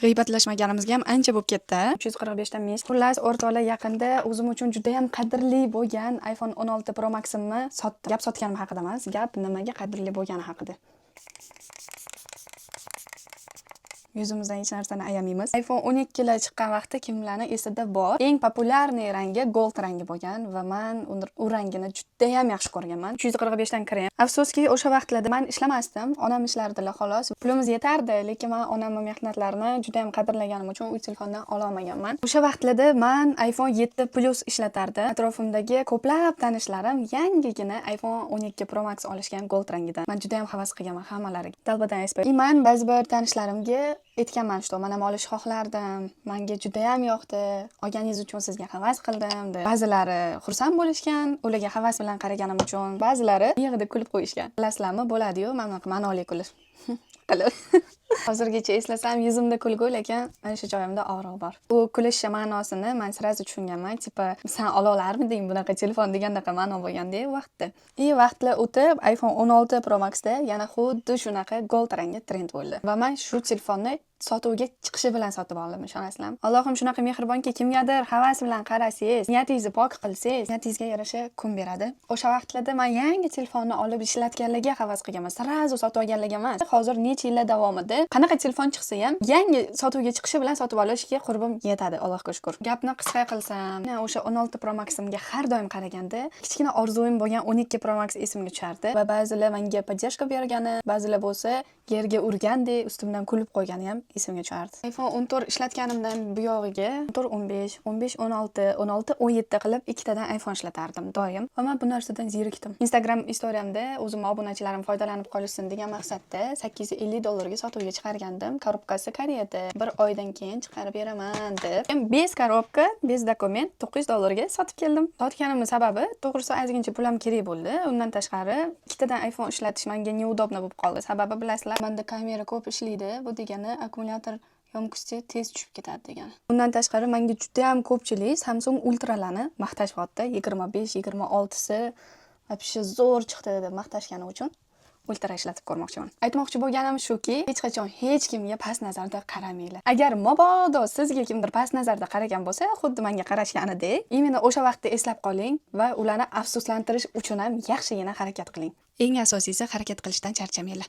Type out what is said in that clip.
G'iybatlashmaganimizga ham ancha bo'lib ketdi. 345 ta ming. Xullas, o'rtoqlar, yaqinda o'zim uchun juda ham qadrli bo'lgan iPhone 16 Pro Max'imni sotdim. Gap sotganim haqida emas, gap nimaga qadrli bo'lgani haqida. Yuzimizdan hech narsani ayamaymiz. iPhone 12 lar chiqqan vaqtda, kimlarni esida bor, eng популярный rangi gold rangi bo'lgan va man u rangini judayam yaxshi ko'rganman. 345 dan krem. Afsuski, o'sha vaqtlarda man ishlamasdim, onam ishlardilar, xolos. Pulimiz yetardi, lekin man onamni mehnatlarini judayam qadrlaganim uchun uy telefondan ololmaganman. O'sha vaqtlarda man iPhone 7 Plus ishlatardim. Atrofimdagi ko'plab tanishlarim yangigina iPhone 12 Pro Max olishgan gold rangidan. Man judayam havas qilganman hammalariga. Dalbadan SP. И man ba'zi bir tanishlarimga aytganman, что man ham olishni xohlardim, manga judayam yoqdi, olganingiz uchun sizga havas qildim, deb. Ba'zilari xursand bo'lishgan, ularga havas bilan qaraganim uchun, ba'zilari miyig'ida kulib qo'yishgan. Bilasizlarmi, bo'ladi-yu, mana bunaqa ma'noli kulish qilib. Hozirgacha eslasam, yuzimda kulgu, lekin mana shu joyimda og'riq bor. U kulishni ma'nosini man сразу tushunganman, типа san ola olarmiding bunaqa telefon degandaqa ma'no bo'lganda u vaqtda. И vaqtlar o'tib, iPhone 16 Pro Maxda yana xuddi shunaqa gold rangi trend bo'ldi. Va man shu telefonni sotuvga chiqishi bilan sotib oldim, ishonasizlarmi? Allohim shunaqa mehribonki, kimgadir havas bilan qarasangiz, niyatingizni pok qilsangiz, niyatingizga yarasha kun beradi. O'sha vaqtlarda man yangi telefonni olib ishlatganlarga havas qilganman. Сразу sotib olganlarga emas. Hozir necha yillar davomida qanaqa telefon chiqsa ham, yangi sotuvga chiqishi bilan sotib olishga qurbim yetadi, Allohga shukur. Gapni qisqa qilsam, o'sha 16 Pro Max'imga har doim qaraganda kichkina orzuim bo'lgan 12 Pro Max esimga tushardi va ba'zilar menga поддержка bergani, ba'zilar bo'lsa yerga urgandek ustimdan kulib qo'ygani ham esimga tushardi. iPhone 14 ishlatganimdan buyog'iga 14, 15, 15, 16, 16, 17 qilib ikkitadan iPhone ishlatardim doim va man bu narsadan zerikdim. Instagram istoriyamda o'zim obunachilarim foydalanib qolishsin degan maqsadda 850 dollarga sotuvga chiqargandim. Коробка si Koreyada. Bir oydan keyin chiqarib beraman deb. Без коробка, без документ 900 dollarga sotib keldim. Sotganimning sababi, to'g'risi, ozgincha pul ham kerak bo'ldi. Undan tashqari, ikkitadan iPhone ishlatish menga неудобно bo'lib qoldi. Sababi, bilasizlar, menda kamera ko'p ishlaydi. Bu degani akkumulyator ёмкости tez tushib ketadi degani. Undan tashqari, menga juda ham ko'pchilik Samsung Ultralarni maqtashyapti. 25, 26si вообще zo'r chiqdi deb maqtashgani uchun Ultra ishlatib ko'rmoqchiman. Aytmoqchi bo'lganim shuki, hech qachon hech kimga past nazarda qaramanglar. Agar mabodo sizga kimdir past nazarda qaragan bo'lsa, xuddi menga qarashganidek, именно o'sha vaqtda eslab qoling va ularni afsuslantirish uchun ham yaxshigina harakat qiling. Eng asosiysi, harakat qilishdan charchamanglar.